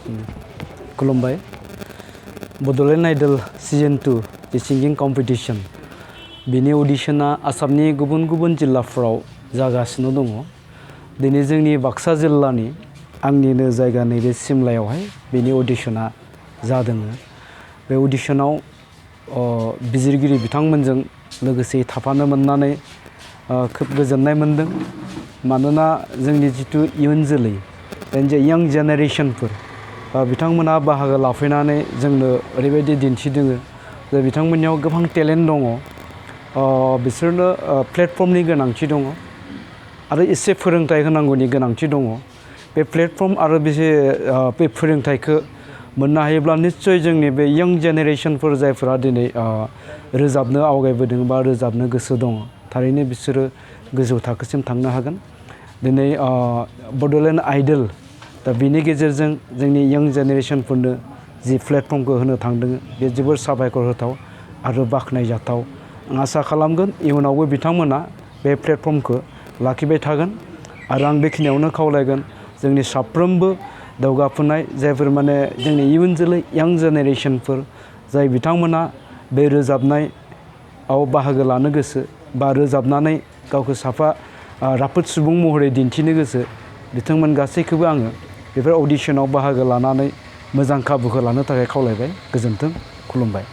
खुलुमबाय Bodoland idol Season-2 जे सिंगिं competition बिनि अडिशना आसामनि गुबुन गुबुन जिल्लाफोराव जागासिनो दङ। दिनै जोंनि बाक्सा जिल्लानि आंनिनो जायगा नैबे सिमलायावहाय बिनि अडिशना जादों। बे अडिशनाव बिजिरगिरि बिथांमोनजों लोगोसे थाफानो मोननानै खोब गोजोननाय मोनदों। मानोना जोंनि जिथु इयुन जोलै यां जेनेरेशनफोर बिथांमोना बाहागो लाफैनानै जोंनो ओरैबायदि दिन्थिदों जे बिथांमोननियाव गोबां टेलेन्ट दङ। बिसोरनो प्लेटफर्मनि गोनांथि दङ आरो एसे फोरोंथाइ होनांगौनि गोनांथि दङ। बे प्लेटफर्म आरो बे फोरोंथाइखौ मोननो हायोब्ला निश्चय जोंनि बे यां जेनेरेशनफोर जायफोरा दिनै रोजाबनो आवगायबोदों बा रोजाबनो गोसो दङ थारैनो बिसोरो गोजौ थाखोसिम थांनो हागोन। दिनै बड'लेण्ड आइडल दा बिनि गेजेरजों जोंनि यां जेनेरेशनफोरनो जि प्लेटफर्मखौ होनो थांदों बे जोबोर साबायखर होथाव आरो बाख्नायजाथाव। आं आसा खालामगोन इयुनावबो बिथांमोना बे प्लेटफर्मखौ लाखिबाय थागोन आरो आं बेखिनियावनो खावलायगोन जोंनि साफ्रोमबो दावगाफुनाय जायफोर माने जोंनि इयुन जोलै यां जेनेरेशनफोर जाय बिथांमोना बे रोजाबनायाव बाहागो लानो गोसो बा रोजाबनानै गावखौ साफा राफोद सुबुं महरै दिन्थिनो गोसो बिथांमोन गासैखौबो आङो बेफोर अडिशनाव बाहागो लानानै मोजां खाबुखौ लानो थाखाय खावलायबाय। गोजोन्थों, खुलुमबाय।